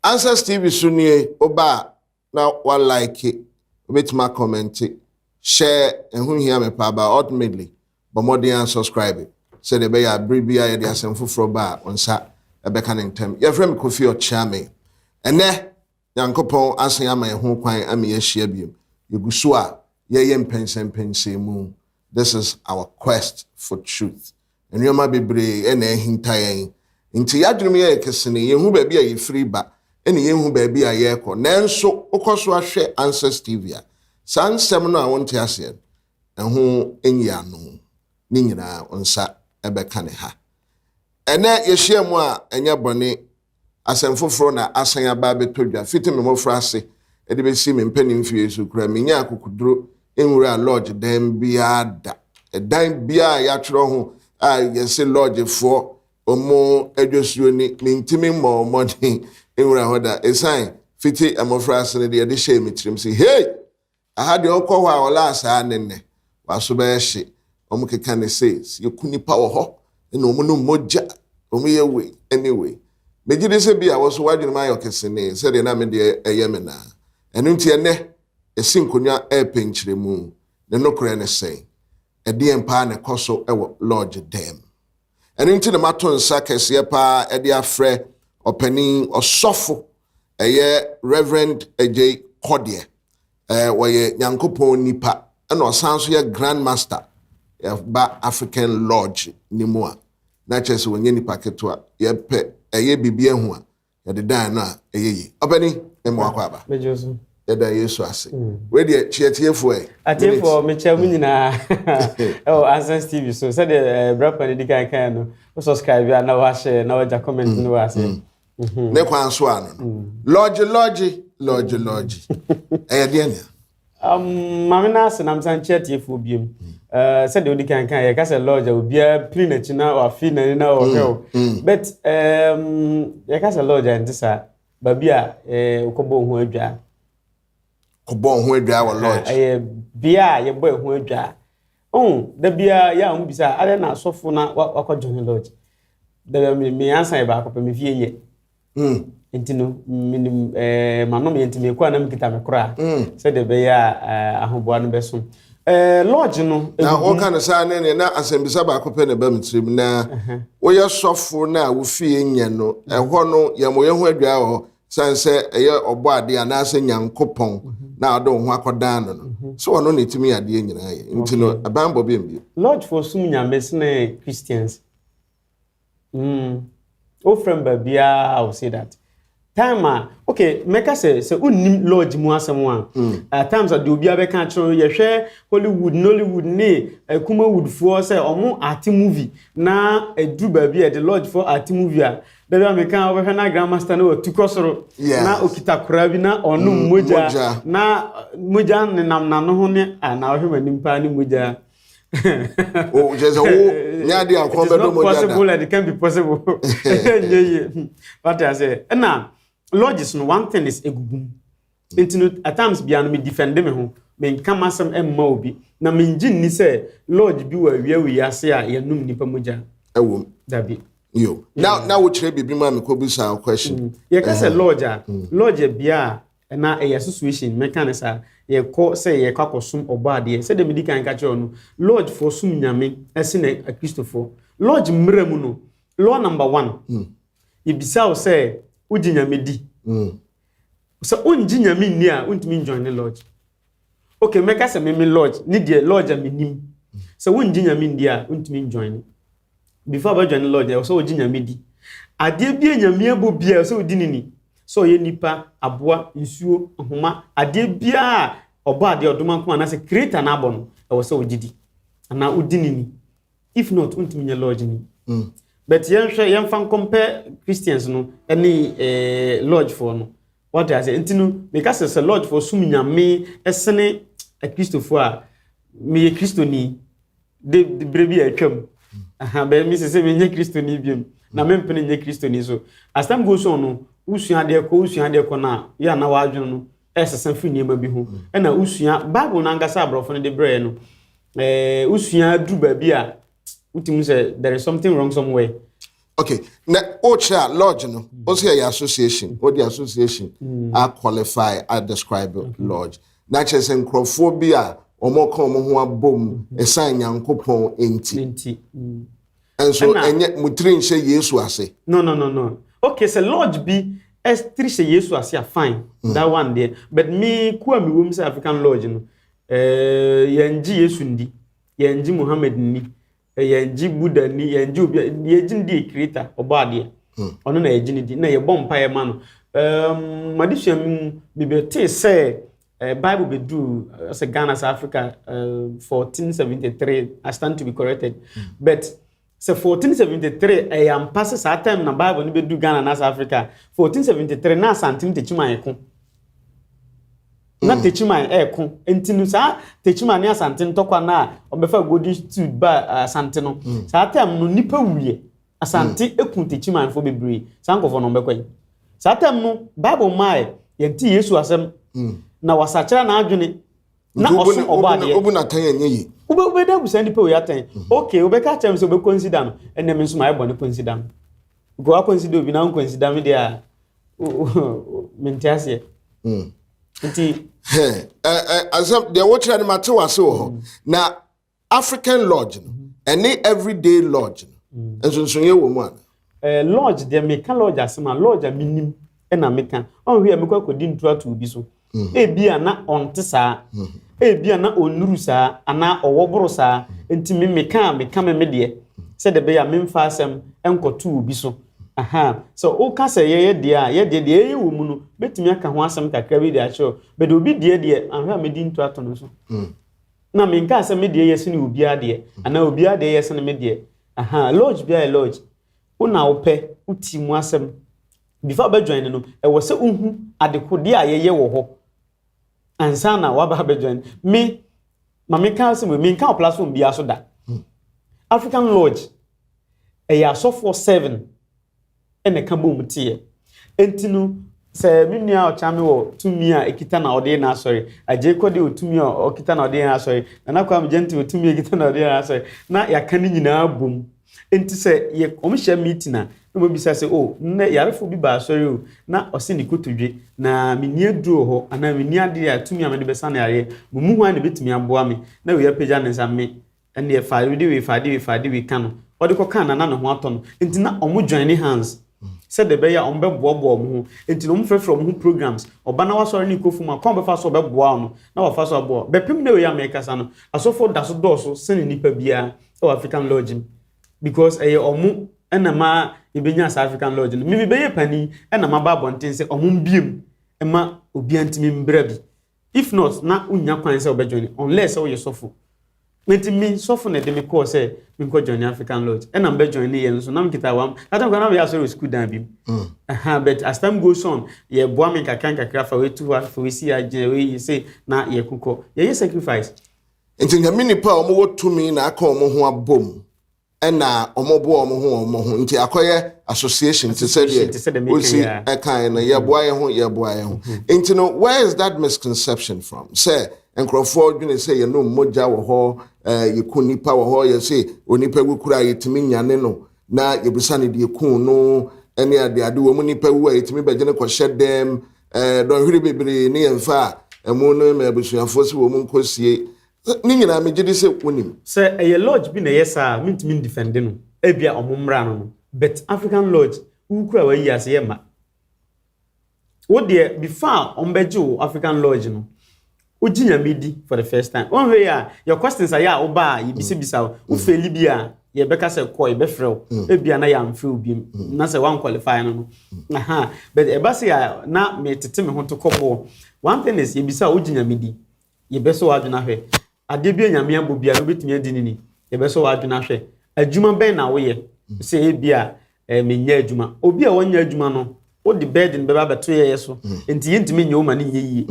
Answers TV so nie, woba a na wa like, wobɛtumi akɔmmɛnte, hyɛ ɛho hia me paa, but ultimately bɔ mmɔden a subscribe sɛdeɛ ɛbɛyɛ a bere biara yɛde asɛm foforɔ ba a, wo nsa ɛbɛka ne ntɛm. Yɛfrɛ me Kofi Ɔkyeame. Ɛnɛ Nyankopɔn asen ama yɛn ho kwan ama yɛahyia biom. Yɛgu so a yɛyɛ mpɛnsɛmpɛnsɛn mu. This is our quest for truth. Nneɛma bebree ɛna ɛhinta yɛn, nti yɛadwenem yɛyɛ kɛsene, yɛhu baabi a yɛfiri ba ɛne yɛhu baabi a yɛrekɔ. Nanso wokɔ so ahwɛ Answers TV a, saa nsɛm no a wonte aseɛ no ɛho nyi ano ne nyinaa wo nsa ɛbɛka ne ha. Ɛnɛ yɛhyia mu a, ɛnyɛ bɔne, asɛm foforɔ na asan aba abɛtɔ dwa. Fiti me mmɔfra ase ɛde bɛsi me mpanin fie so kura, menya akokoduro nwura lodge dan biara da. Ɛdan biara a yɛatwerɛ ho a yɛse lodgefoɔ ɔmo adwasuo ni, mentimi mmɔ mmɔden nwura hɔ da. Ɛsan fiti mmɔfra ase no deɛ, yɛde hyɛɛ me tirim sɛ, hei, aha deɛ, ɔkɔ hɔ a ɔla asaa ne nnɛ waso bɛyɛ hye. Ɔmo keka ne se yɛku nipa wɔ hɔ, ɛna ɔmo no mogya ɔmo yɛ wei. Anyway, megye di sɛ bi a wɔso wadwene mu ayɛ ɔkɛsene sɛdeɛ na me deɛ ɛyɛ me naa. Ɛno nti ɛnɛ ɛsi nkonnwa ɛɛpɛ nkyerɛmu ne nokorɛ ne sɛn, ɛdeɛn paa na ɛkɔ so ɛwɔ lodge dɛm. Ɛno nti na mato nsa kɛseɛ paa ɛde afrɛ ɔpanin ɔsɔfo, ɛyɛ Reverend Agyei Kɔdeɛ. Wɔyɛ Nyankopɔn nipa, ɛna ɔsan so yɛ Grand Master yɛba African Lodge ne mu a, na kyerɛ sɛ wɔnyɛ nipa ketewa. Yɛpɛ ɛyɛ biribi ahu a yɛde dan no a ɛyɛ yie. Ɔpanin, ɛma wakɔ aba. Megye so. Yɛda Yesu ase. Wei deɛ, kyeɛtiefoɔ ɛ. Atiefoɔ, mekyɛ mu nyinaa ɛwɔ Answers TV so. Sɛdeɛ brapa no di kan kan no, wo subscribe a na wahyɛ na wagya comment no wɔ ase. Ne kwan so ano no, lodge, lodge, lodge, lodge, ɛyɛ deɛ nea Maame no ase nam san kyerɛ atiefoɔ biom. Sɛdeɛ wodi kan kan, yɛka sɛ lodge a, obiara piri n'akyi na wafi n'ani na ɔhwɛ o, but yɛka sɛ lodge a, nte saa. Baabi a wokɔbɔ wo ho adwa. Kɔbɔ ho adwa wɔ lodge? Ɛyɛ bea a yɛbɔ ɛho adwa. Oh, da bia yɛ a wɔn bisa adɛ na asɔfo na wakɔ join lodge. Da bia me ansa yɛ baako pɛ, me fie nyɛ. Nti no minim manom yɛ, nti mekɔ a na mekita me koraa sɛdeɛ ɛbɛyɛ a ahoboa no bɛso lodge no. Na wɔka no saa ne na asɛmbisa baako pɛ na ɛba me tirim. Na woyɛ sɔfo no a wofie nyɛ no, ɛhɔ no yɛmmɔ yɛn ho adwa wɔ hɔ sane sɛ ɛyɛ ɔbɔ adeɛ anaasɛ Nyankopɔn na ɔde wo ho akɔdan no sɛ ɔno na ɛtumi adeɛ nyinaa yɛ, nti no ɛbanbɔ bi mbio? Lodge for sum Nyame sene Christians. Wofrɛ m baabiaa, I will say that time a, okay, mɛka sɛ wonnim lodge mu asɛm a, at times a deɛ obiara bɛka akyerɛ wo, yɛhwɛ Hollywood, Nollywood ne Kumawood foɔ sɛ ɔmo ate movie na ɛduru baabi a yɛde lodge foɔ ate movie a, dabi a meka, wobɛhwɛ na grandmaster no watu kɔ soro na okita koraa bi na ɔnom mogya mogya. Na mogya nenam n'ano ho ne a na ɔhwɛ m'anim paa ne mogya. O kyerɛ sɛ wo nyɛ adeɛ a kɔn It is bɛdɔ not mogya da. Possible and it can be possible. Nyɛ yie, wate ase? Ɛna lodges no, one thing is egugum. Nti no at times bia no, me defend me ho, menka m'asɛm ɛmma obi na mengye nni sɛ lodge bi wɔ awia wei ase a yɛnum nipa mogya. Ɛwɔ mu? Dabi. Yo, na wokyerɛ biribi mu a mekɔbisa wo question. Yɛka sɛ lodge a, lodge yɛ bea a ɛna ɛyɛ association. Mɛka ne saa, yɛkɔ sɛ yɛkɔ akɔsom ɔbɔ adeɛ. Sɛdeɛ medi kan ka kyerɛ wo no, lodge foɔ som Nyame ɛse na Akristofoɔ. Lodge mmerɛ mu no, law number one, yɛbisa wo sɛ wogye Nyame di. Sɛ wongye Nyame nni a, wontumi njoin ne lodge. Okay, mɛka sɛ meme lodge ne deɛ, lodge a menim sɛ wongye Nyame nni a, wontumi njoin. Before wobɛjoin ne lodge, ɛwɔ sɛ wogye Nyame di. Adeɛ bi a Nyame abɔ biara, ɛwɔ sɛ wodi ne ni, sɛ ɔyɛ nipa, aboa, nsuo, nhoma, adeɛ biara a ɔbɔ adeɛ ɔdoma nko anaasɛ creator no abɔ no, ɛwɔ sɛ wogye di anaa wodi ne ni. If not, wontumi nyɛ lodge ni. But yɛnhwɛ, yɛmfa nkɔmpɛ Christians no ne lodge foɔ no, wɔte ase? Nti no meka sɛ lodge foɔ som Nyame ɛsene Akristofoɔ a, meyɛ Kristoni de berɛ bi a atwam aha bɛɛ, mi sɛ menyɛ Kristoni biom na mempene nyɛ Kristoni. So as time goes on no, wosua adeɛ kɔ, wosua adeɛ kɔ no a, yɛ a na w'adwene no ɛsesa firi nneɛma bi ho. Ɛna wosua Bible no ankasa, aborɔfo no de brɛɛ no, wosua duru baabi a wotumi sɛ there is something wrong somewhere. Okay, na wokyerɛ a lodge no, wo sɛ yɛyɛ association, wode association a qualify a describe lodge. Na kyerɛ sɛ nkurɔfoɔ bi a wɔka wɔn ho abom ɛsiane Nyankopɔn nti. Nti. Nso ɛnyɛ mo tiri nhyɛ Yesu ase. No. Okay, sɛ lodge bi tiri hyɛ Yesu ase a, fine. That one deɛ. But me kuo a mewɔ mu sɛ African Lodge no, yɛngye Yesu ndi, yɛngye Muhammad nni, yɛngye Buddha ni, yɛngye obi, yɛgye ne di yɛ creator, ɔbɔ adeɛ. Ɔno na yɛgye ne di na yɛbɔ mpaeɛ ma no. Madesua mu mebɛtee sɛ Bible bɛduru sɛ Ghana, South Africa, 1473. I stand to be corrected. But sɛ 1473 ɛyɛ ampa sɛ saa time na Bible no bɛdu Ghana na South Africa, 1473 na Asante ne Techiman ɛko. Na Techiman ɛɛko. Nti no saa Techiman ne Asante ntɔkwa no a ɔbɛfa Golden Stool ba Asante no. Saa time no nipa wuiɛ. Asante eku Techimanfoɔ bebree. Saa nkɔfoɔ no ɔmbɛkɔ yi. Saa time no Bible maaɛ yɛnte Yesu asɛm. Na wasakyerɛ n'adwene. Na ɔso ɔbɔ adeɛ. Obu n'atɛn ɛnyɛ yi. Wobɛda abusa nipa wei atɛn. Okay, wobɛka kyerɛ me sɛ wobɛconsider no, ɛnna me nso mayɛ bɔne consider no. Because waconsider obi na wonconsider me deɛ a, mente aseɛ. Nti Asɛm deɛ wokyerɛ no mate wase wɔ hɔ. Na African Lodge no ɛne everyday lodge no, nsonsonoeɛ wɔ mu ana? Lodge deɛ, meka lodge asɛm a, lodge a menim ɛna meka. Ɔnhwɛ a mekɔ akɔdi nto ato obi so. Ebi a na ɔnte saa, ebi a na ɔnnuru saa anaa ɔwɔ boro saa. Nti me meka a meka me me deɛ sɛdeɛ ɛbɛyɛ a memfa asɛm nkɔto obi so. Aha, sɛ woka sɛ yɛyɛ deɛ a, yɛdeɛ deɛ yɛyɛ wɔ mu no, bɛtumi aka ho asɛm kakra bi de akyerɛ wo. But obi deɛ deɛ, ahwɛ a medi nto ato no so. Na menka sɛ me deɛ yɛ sene obiara deɛ anaa obiara deɛ yɛ sene me deɛ. Aha, lodge biara yɛ lodge. Wo na wopɛ, woti mu asɛm. Before wobɛjoin no, ɛwɔ sɛ wohu adekodeɛ a yɛyɛ wɔ hɔ ansa na waba abɛjoin. Me, ma meka asɛm wei, menka wɔ platform biara so da. African Lodge, ɛyɛ asɔfoɔ seven ɛna ɛka bom teɛ. Enti no, sɛ me nua a ɔkyea me wɔ tumi a ɛkita na ɔde yɛ n'asɔre, Agye Kɔde wɔ tumi a ɔkita na ɔde yɛ n'asɔre, Nana Kwame Gyente wɔ tumi a ɛkita na ɔde yɛ n'asɔre, na yɛaka ne nyinaa bom. Enti sɛ yɛ wɔn hyɛ meeting a, na wɔbisa sɛ, oh, nnɛ yarefo bi ba asɔre o, na ɔse ne kotodwe, na menni aduro wɔ hɔ, anaa menni adeɛ a tumi a mede bɛsa no yareɛ, mo mu hwan na ɛbɛtumi aboa me? Na wei apagya ne nsa, me, ɛnneɛ fa de wei, fa de wei, fa de wei ka no. Ɔde kɔka na na ne ho atɔ no. Nti na wɔn join hands sɛdeɛ ɛbɛyɛ a wɔn bɛboaboa wɔn ho. Nti na wɔn frɛfrɛ wɔn ho programs. Ɔba na wasɔre ne kɔ fam a, kwan bɛfa so ɔbɛboa wo no, na wafa so aboa wo. Bɛpem na wei a mɛkasa no, asɔfoɔ da so dɔɔso sene nipa biara ɛwɔ African Lodge mu. Because ɛyɛ ɔmo ɛna ma yɛbɛnya saa African Lodge no. Mimi bɛyɛ panin ɛna maba abɔnten sɛ ɔmo mbiem ɛma obiara ntumi mbra bi. If not, na wonya kwan sɛ wobɛjoin unless sɛ woyɛ sɔfo. Nti me sɔfo na ɛde me kɔɔ sɛ menkɔ join African Lodge. Ɛna mbɛ ne yɛ nso na mekita wam. That time na meyɛ asɔre wɔ school dan bi mu. Aha, but as time goes on, yɛboa me nkakra nkakra, fa wei to hɔ, fa wei si agyina wei yi sɛ na yɛkokɔ. Yɛyɛ sacrifice. Nti Nyame nipa a wɔwɔ tumi na aka wɔn ho abom ɛna wɔboa wɔn ho wɔn ho, nti akɔyɛ association te sɛ Association te sɛ deɛ deɛ meka osi yi a. ɛkan no, yɛboa yɛn ho, yɛboa yɛn ho. Nti no, where is that misconception from sɛ nkurɔfoɔ dwene sɛ yɛnom mogya wɔ hɔ, yɛku nipa wɔ hɔ, yɛsɛ onipa wu kura a yɛtumi nyane no na yɛbisa no deɛ ku no ɛne ade ade wɔ mu, nipa wu a yɛtumi bɛgye no kɔhyɛ dɛm dɔnhwere bebree ne yɛmfa a ɛmu no ma abusuafoɔ sɛ wɔ mu nkɔsie ne nyinaa? Megye di sɛ wonim. Sɛ ɛyɛ lodge bi na ɛyɛ saa a, mentumi ndefend no. Ebia ɔmo mmra no, but African Lodge, wokura wayi ase yɛ ma. Wo deɛ, before a ɔmbɛgye wo African Lodge no, wogye Nyame di for the first time. Wɔnhwɛ yi a, your questions ayɛ a woba a yɛbisabisa wo, wofail bi a, yɛbɛka sɛ kɔ, yɛbɛfrɛ wo. Ebia na yɛamfrɛ wo biom na sɛ woanqualify no. Aha, but ɛba sɛ a na metete me ho to kɔ bɔɔ. One thing is, yɛbisa wo, wogye Nyame di, yɛbɛsɔ w'adwene ahwɛ. Adeɛ bi a Nyame abɔ biara wobɛtumi adi ne ni, yɛbɛsɔ w'adwene ahwɛ. Adwuma bɛn na woyɛ? Sɛ ebi a menyɛ adwuma. Obi a wɔnyɛ adwuma no, wode burden bɛba abɛto yɛyɛ so, nti yɛntumi nyɛ wo ma ne nyɛ yie.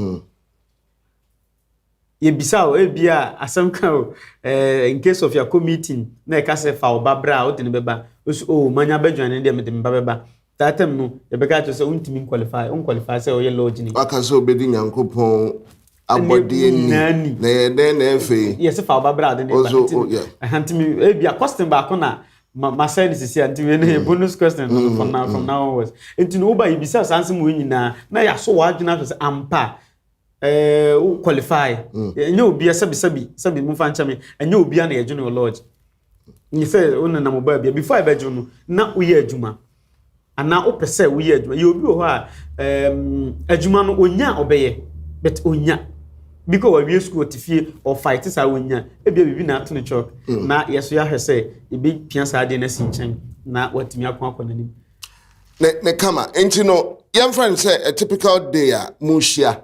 Yɛbisa o, ebi a asɛm ka o, in case of yɛakɔ meeting na ɛka sɛ fa wo ba bra a, wode ne bɛba. Osu o, manya bɛdwane ne deɛ mede me ba bɛba. That time no, yɛbɛka kyerɛ sɛ wontumi nqualify, wonqualify sɛ ɔyɛ lodge ni. Waka sɛ obɛdi Nyankopɔn abɔdeɛ nyinaa ni ni. Na yɛ dɛn na afei yɛsɛ fa wo ba bra a, wode ne ba. Also, Nti oh, yeah. Ɛha, nti me ebi a question baako na Ma masɛe no sisi a, nti wei no yɛ bonus question no from now from now onwards. Nti no woba yɛbisa saa nsɛm wei nyinaa na yɛasɔ w'adwene ahwɛ sɛ ampa wo qualify. Ɛnyɛ obia, sɛbi sɛbi sɛbi, momfa nkyɛ me, ɛnyɛ obia na yɛdwene wɔ lodge. Nyɛ sɛ wonenam ɔbaa bia before yɛbɛgye no na woyɛ adwuma anaa wopɛ sɛ woyɛ adwuma. Yɛ obi wɔ hɔ a adwuma no onya a ɔbɛyɛ, but onya bi kɔ wawie school, ɔte fie, ɔfight saa onya ebia biribi na ato ne chalk na yɛso yɛahwɛ sɛ ebɛpia saa adeɛ no asi nkyɛn na watumi akɔ n'anim. Ne kama. Nti no yɛmfa no sɛ a typical day a mohyia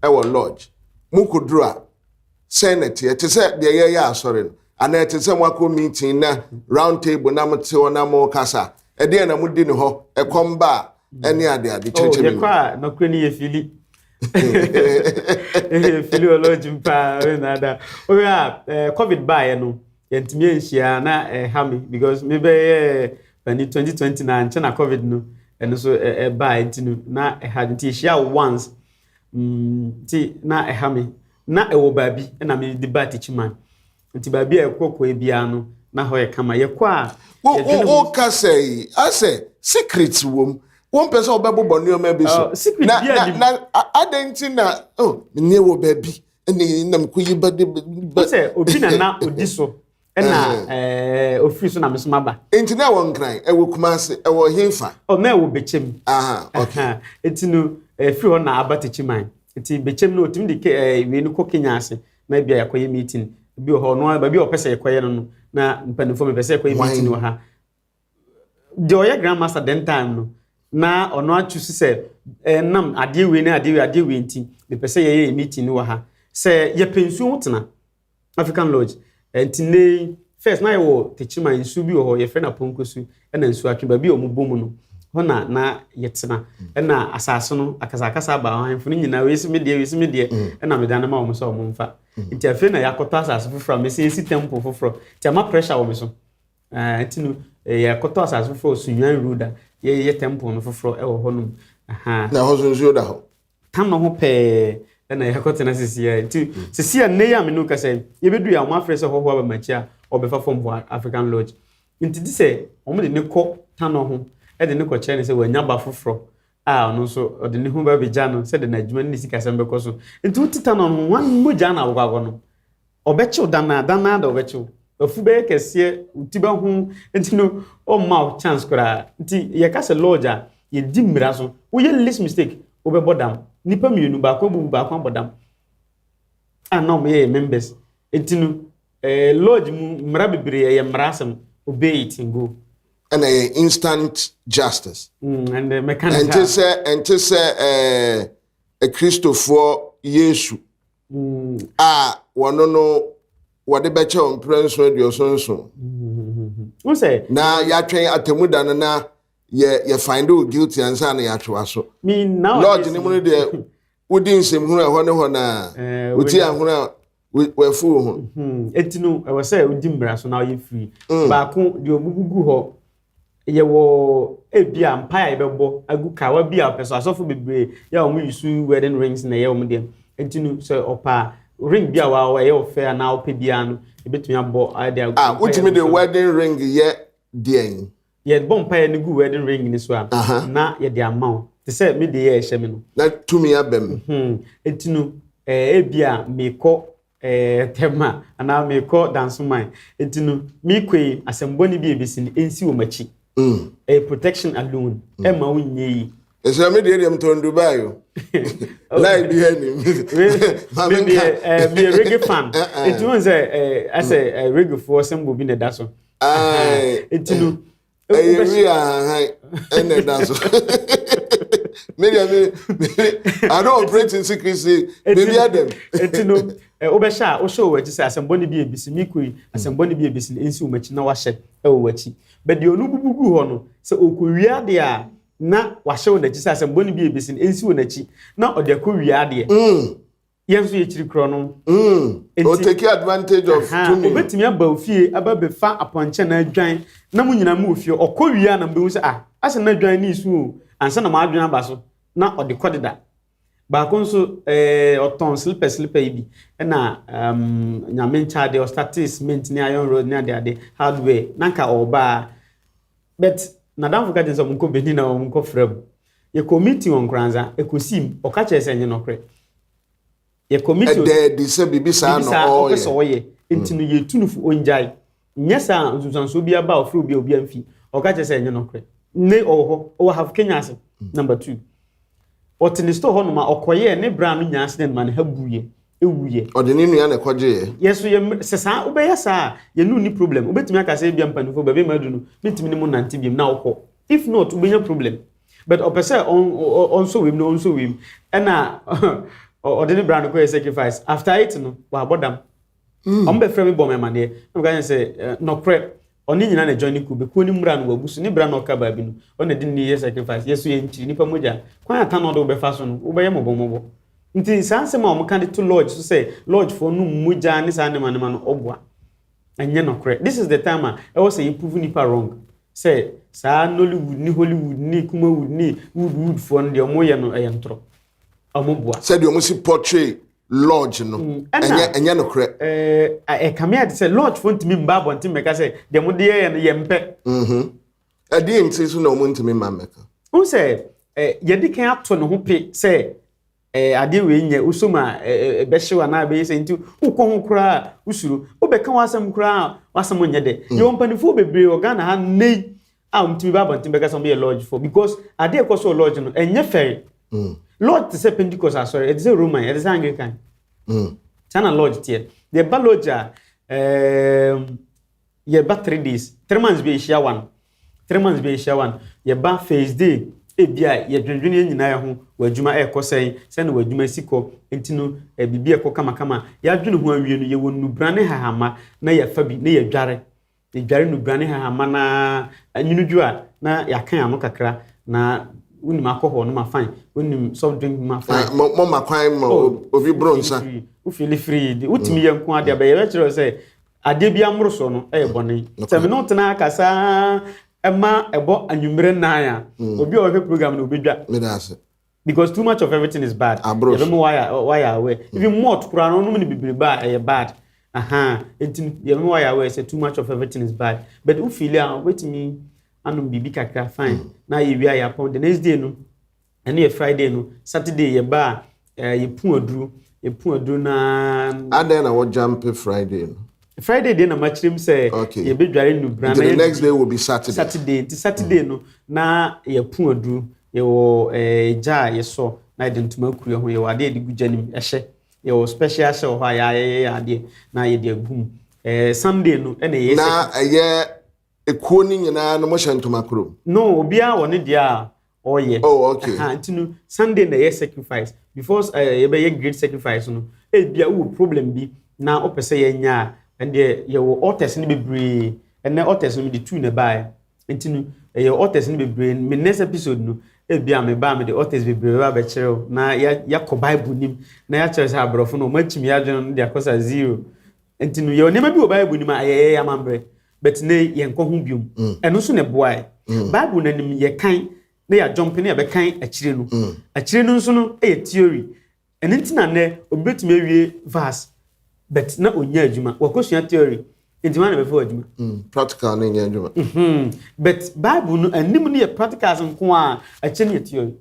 ɛwɔ lodge, mokɔduru a, sɛn na teɛ? Te sɛ deɛ yɛyɛ asɔre no anaa ɛte sɛ moakɔ meeting na round table na mote hɔ na mokasa? Ɛdeɛ na modi ne hɔ, ɛkɔm ba a, ɛne ade ade? Oh, kyerɛkyerɛ yɛkɔ mu. A nɔkorɛ ni, yɛfili yɛfili wɔ lodge mu paa. Nada wohwɛ a COVID baeɛ no yɛntumi anhyia na ɛha me because mebɛyɛ pani 2020 na nkyɛ na COVID no ɛno nso ɛbaeɛ, nti no na ɛha, nti yɛhyia once. Nti na ɛha me na ɛwɔ baabi ɛna mede ba Techiman, nti baabi a ɛkɔ kɔɛ biara no na hɔ yɛ kama. Yɛkɔ a yɛdwene ho. Wo kasa yi asɛ secret wɔ mu, wompɛ sɛ wobɛbobɔ nneɔma bi so. Oh, secret na bi na anim. Na adɛn nti na, oh, menneɛ wɔ baabi ɛne nam kɔyi ba de ba? Sɛ obi na na odi so ɛna ofiri so na me so maba. Nti na ɛwɔ Nkran, ɛwɔ Kumase, ɛwɔ hemfa? Ɔ, na ɛwɔ Bɛkyɛm. Aha, okay. Aha. Nti no ɛfiri hɔ na aba Techiman, nti Bɛkyɛm no otumi de ke wei no kɔ Kenya ase na ebi a yɛakɔyɛ meeting bi wɔ hɔ. Ɔno ara baabi a ɔpɛ sɛ yɛkɔyɛ no, na mpanimfoɔ mepɛ sɛ yɛkɔyɛ Hwan? meeting wɔ ha. Deɛ ɔyɛ grandmaster den time no na ɔno atwi so sɛ ɛnam adeɛ wei ne adeɛ wei adeɛ wei, nti mepɛ sɛ yɛyɛ meeting no wɔ ha, sɛ yɛpɛ nsuo ho tena African Lodge. Nti ne first na yɛwɔ Techiman, nsuo bi wɔ hɔ yɛfrɛ no Aponkosu, ɛna nsuo atwe baabi a ɔmo bɔ mu no hɔ na yɛtena. Ɛna asase no akasakasa aba hɔ, ahemfo no nyinaa wei si me deɛ, wei si me deɛ, ɛna meda no ma wɔn sɛ ɔmo mfa. Nti afei na yɛakɔtɔ asase foforɔ a mɛsɛ yɛsi temple foforɔ, nti ama pressure wɔ me so. Nti no yɛakɔtɔ asase foforɔ wɔ Sunyani Road a yɛyɛ temple no foforɔ ɛwɔ hɔnom. Aha. Na ɛhɔ so nsuo da hɔ? Tam no ho pɛɛ ɛna yɛakɔtena sisi a. Nti sisi a nnɛ yi a me ne wo kasa yi, yɛbɛdu yɛ a, wɔn afrɛ sɛ hɔhoɔ aba m'akyi a ɔbɛfa fam wɔ African Lodge, nti ti sɛ wɔn de ne kɔ tano ho, ɛde ne kɔkyerɛ ne sɛ wanya ba foforɔ a ɔno nso ɔde ne ho ba bɛgya no sɛde n'adwuma ne ne sikasɛm bɛkɔ so. Nti wote tano no ho wɔn mogya na awokɔ akɔ no, ɔbɛkyew danaa danaa da, ɔbɛkyew afu bɛyɛ kɛseɛ, wo ti bɛho, nti no ɔmma wo chance koraa. Nti yɛka sɛ lodge a yɛdi mmara so, woyɛ least mistake wobɛbɔ dam. Nipa mmienu, baako abubu, baako abɔ dam a na wɔn yɛ members. Nti no lodge mu mmara bebree, ɛyɛ mmara asɛm, obey it and go. Ɛna ɛyɛ instant justice. And mɛka ne ɛnte saa. Sɛ ɛnte sɛ akristofoɔ Yesu a wɔno no wɔde bɛkyɛ wɔn mprɛ 7 77. N sɛ Na yɛatwɛn atemu da no na yɛ find wo guilty ansa na yɛatwe w'aso. Me nowadays Lodge ne mu no deɛ, wodi nsɛmhunu a ɛhɔ ne hɔ na woti ahono a wafu wo ho. Eti no ɛwɔ sɛ wodi mmara so na ɔyɛ free. Baako deɛ ɔbubu gu hɔ, yɛwɔ ebi a mpae a yɛbɛbɔ agu kawa bi a ɔpɛ so. Asɔfo bebree yɛ a wɔn use wedding rings na ɛyɛ wɔn deɛ, nti no sɛ ɔpa a, ring bi a wa ɛyɛ ɔfɛ anaa ɔpɛ biara no ebetumi abɔ ɛde agu A mpaeɛ wotumi no de so. wedding ring yɛ deɛn? Yɛbɔ mpaeɛ no gu wedding ring ni so a na yɛde ama wo te sɛ me deɛ yɛ ɛhyɛ me no. Na tumi aba mu. Nti no ebi a mekɔ Tɛma anaa mekɔ Dansoman, nti no mekɔ yi, asɛmbɔne bi a ebesi no nsi wɔ m'akyi. Ɛyɛ protection alone ɛma wo nyɛ yi. Ɛsɛ me deɛ metɔn Dubai o, line bi anim. Me deɛ meyɛ reggae fan, nti wɔn sɛ ɛsɛ reggae foɔ symbol bi na ɛda so. Nti no ɛyɛ wi ahahan ɛna ɛda so. Me deɛ me I don't operate in secrecy, baby adam. Nti no wobɛhyɛ a, wohyɛ wɔ w'akyi sɛ asɛmbɔne bi ebisi mi kɔ yi, asɛmbɔne bi ebisi no nsi wɔ m'akyi na wahyɛ ɛwɔ w'akyi. Bɛdeɛ ɔno bubu gu hɔ no sɛ ɔkɔwie adeɛ a, na wahyɛ wɔ n'akyi sɛ asɛmbɔne bi ebisi no nsi wɔ n'akyi na ɔde akɔ wie adeɛ. Yɛn nso yɛkyiri korɔ no. O take advantage of tumi. Obetumi aba ofie aba bɛfa apɔnkyɛ na adwan na mo nyinaa mo wɔ fie. Ɔkɔ wie a na mbɛhu sɛ ah, asɛ na adwan ne isu o, ansa na mo adwene aba so na ɔde kɔ deda. Baako nso ɛɛ ɔtɔn slipper slipper yi bi ɛna nyame nkyɛn adeɛ ɔstartee cement ne iron rod ne adeade hardware na nka ɔbaa but nadamfo ka kyerɛ sɛ ɔmo nkɔ Benin na ɔmo nkɔ frɛ mu. Yɛkɔ meeting wɔ Nkoranza, ɛkɔsi mu ɔka kyerɛ sɛ ɛnyɛ nɔkorɛ. Yɛkɔ meeting Ɛdɛ di sɛ biribi saa biribi na saa ɔpɛ sɛ ɔreyɛ. ɔyɛ nti no yɛtu no fo ɔngyae. Nyɛ saa nsunsuansoɔ bi aba a ɔfrɛ obi a obi amfi. Ɔka kyerɛ sɛ ɛnyɛ nɔkorɛ. Ne ɔwɔ hɔ, ɔwɔ Half Kenya ase number 2. Ɔte ne store hɔnom a ɔkɔyɛɛ ne bra no nyaa accident ma ne ha buyɛ, ewuyɛ. Ɔde ne nua na ɛkɔgyeeɛ. Yɛ so yɛ sɛ saa wobɛyɛ saa a yɛne ni problem. Wobɛtumi aka sɛ ebia mpanimfoɔ baabi ma adu no mentumi ne mo nante biom na wokɔ. If not, wobɛnya problem. But ɔpɛ sɛ ɔnsɔ wem na ɔnsɔ wem ɛna ɔde ne bra no kɔyɛ sacrifice. After it no, wabɔ dam. Ɔmo bɛfrɛ me bɔ me amaneɛ. Na meka kyerɛ sɛ nɔkorɛ ɔne nyinaa na join ne kuo bɛkuo ne mmra no wabu so ne bra na ɔka baabi no ɔna de ne yɛ sacrifice. Yɛ so yɛnkyiri nipa mogya kwan ata na ɔde wobɛfa so no wobɛyɛ mmɔbɔmmɔbɔ. Nti saa nsɛm a wɔka de to lodge so sɛ lodge foɔ no mogya ne saa nneɛma nneɛma no ɔboa ɛnyɛ nɔkorɛ. This is the time a ɛwɔ sɛ yɛprove nipa wrong sɛ saa Nollywood ne Hollywood ne Kumawood ne wood wood foɔ no deɛ ɔmo yɛ no ɛyɛ ntorɔ, ɔmo boa. Sɛdeɛ ɔmo si portray lodge no ɛna- ɛnyɛ nokorɛ. Ɛkame ade sɛ lodge foɔ ntumi mba abɔnten mmɛka sɛ deɛ mo de yɛyɛ no yɛ mpɛ. Ɛdeɛ nti so na ɔmo ntumi mma mmɛka? Wohu sɛ yɛde kan ato ne ho pe sɛ adeɛ wei nyɛ wosom a ɛbɛhyew anaa ɛbɛyɛ sɛ nti wokɔ ho koraa a wosuro wobɛka w'asɛm koraa a w'asɛm nyɛ dɛ. Yɛwɔ mpanimfoɔ bebree wɔ Ghana ha nnɛ yi a wɔtumi ba abɔnten bɛka sɛ wɔyɛ lodge foɔ because adeɛ ɛkɔ so wɔ lodge no ɛnyɛ fɛre. Lodge te sɛ Pentecost asɔre, ɛte sɛ Roman, ɛte sɛ Anglican. Saa na lodge teɛ. Yɛba lodge a yɛba 3 days, 3 months bi ehyia one, 3 months bi ehyia one. Yɛba first day ebi a yɛdwendwene yɛn nyinaa yɛ ho wɔ adwuma ɛrekɔ sɛn sɛn wɔ adwuma si kɔ nti no biribi ɛkɔ kamakama. Yɛadwene ho awie no yɛwɔ nnubra ne hahama na yɛfa bi na yɛdware yɛdware nnubra ne hahama na anyinudwo a na yɛaka ano kakra na wonim alcohol no ma fine, wonim soft drink ma fine. Mo ma kwan ma obi boro nsa? Wofeel free de wotumi yɛ nko adeɛ bɛyɛ bɛkyerɛ wo sɛ adeɛ bi amoro so no ɛyɛ bɔne. Sɛ me ne wo tena aka ɛma ɛbɔ anwummerɛ 9 a obi a ɔhwɛ program no obɛdwa Meda ase. because too much of everything is bad. Aboro so. Yɛbɛma wayɛ wayɛ aware even malt koraa no ɔnom ne bebrebe a ɛyɛ bad aha. Nti yɛbɛma wayɛ aware sɛ too much of everything is bad, but wofeel a wobɛtumi anom biribi kakra fine na yɛwie a yɛapɔn. The next day no ɛno yɛ Friday no, Saturday yɛba a yɛpu aduro yɛpu aduro naa. Adɛn na wɔjump Friday no? Friday deɛ na makyerɛ mu sɛ yɛbɛdware nnubra. Nti the next day will be Saturday. Saturday. Nti Saturday no na yɛpu aduro. Yɛwɔ gya a yɛsɔ na yɛde ntoma akuru ho. Yɛwɔ adeɛ yɛde gu gya no mu ɛhyɛ. Yɛwɔ special hyɛ wɔ hɔ a yɛayɛyɛ adeɛ na yɛde agu mu. Sunday no ɛna yɛyɛ Na ɛyɛ ekuo no nyinaa no mohyɛ ntoma kurom? No, obiara wɔ ne deɛ a ɔyɛ. Oh, okay. Aha, nti no Sunday na ɛyɛ sacrifice before yɛbɛyɛ great sacrifice no. Ebia wowɔ problem bi na wopɛ sɛ yɛnya a ɛndeɛ yɛwɔ altars no bebree. Ɛnɛ altars no mede two na ɛbaeɛ nti no ɛyɛ altars no bebree. Me next episode no ebia meba a mede altars bebree bɛba abɛkyerɛ wo na yɛakɔ Bible nim na yɛakyerɛ sɛ aborɔfo no ɔmo akyim yɛadwene no de akɔsa zero. Nti no yɛwɔ nneɛma bi wɔ Bible nim a ɛyɛ amammerɛ but ne yɛnkɔ ho biom. Ɛno nso na ɛboaeɛ. Bible n'anim yɛkan na yɛajump na yɛbɛkan akyire no. Akyire no nso no yɛ theory. Ɛno nti na nnɛ obi bɛtumi awie verse but na ɔnya adwuma wakɔsua theory nti wɔn na bɛfɛ wɔ adwuma. Practical ne nyɛ adwuma. But Bible no anim no yɛ practicals nko a akyire no yɛ theory.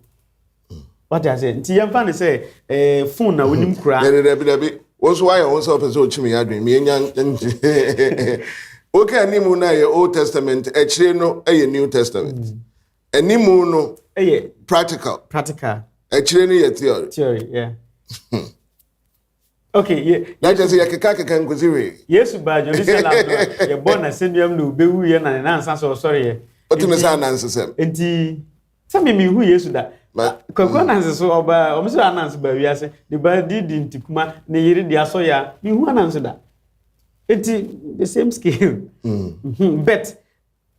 Wate ase? Nti yɛmfa ne sɛ phone na onim kura. Dabi dabi dabi, wɔn nso wayɛ wɔn sɛ ɔpɛ sɛ ɔkyi mi adwene mi enya oke. Anim no yɛ Old Testament, akyire no yɛ New Testament. Anim no ɛyɛ practical. Practical. Akyire no yɛ theory. Theory, yeah. Okay, ye, Na kyerɛ sɛ yɛkeka keka nkosi hwee. Yesu baa Jerusalem no yɛbɔ n'asɛnnuam na obewu yɛ na ne nansa sɛ ɔsɔre yɛ. Wotumi sɛ anansesɛm. Nti sɛ mi hu Yesu da. Kwaku Ananse so ɔbaa ɔmo sɛ Ananse baa wiase ne ba didi ntikuma ne yere di asɔ ya mi hu Ananse da. Nti the same scale. But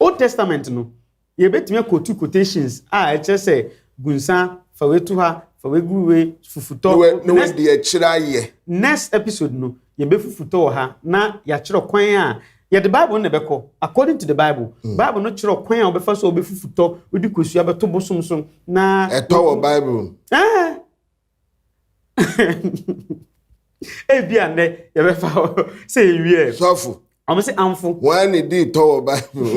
Old Testament no yɛbɛtumi akɔtu quotations a ɛkyerɛ sɛ gunsa fa wei to ha, fa wei gu wei fufutɔ. Ne wadi akyire ayɛ. Next episode no yɛbɛfufutɔ wɔ ha na yɛakyerɛ kwan a yɛde Bible no na ɛbɛkɔ according to the Bible. Bible no kyerɛ kwan a wɔbɛfa so a wɔbɛfufutɔ wodi kosua bɛto bosom so na. Ɛtɔ wɔ Bible. Ɛɛ. Ebi a nnɛ yɛbɛfa hɔ sɛ yɛwie. Sɔfo. Ɔmo sɛ amfo. Wɔn ani di tɔ wɔ Bible.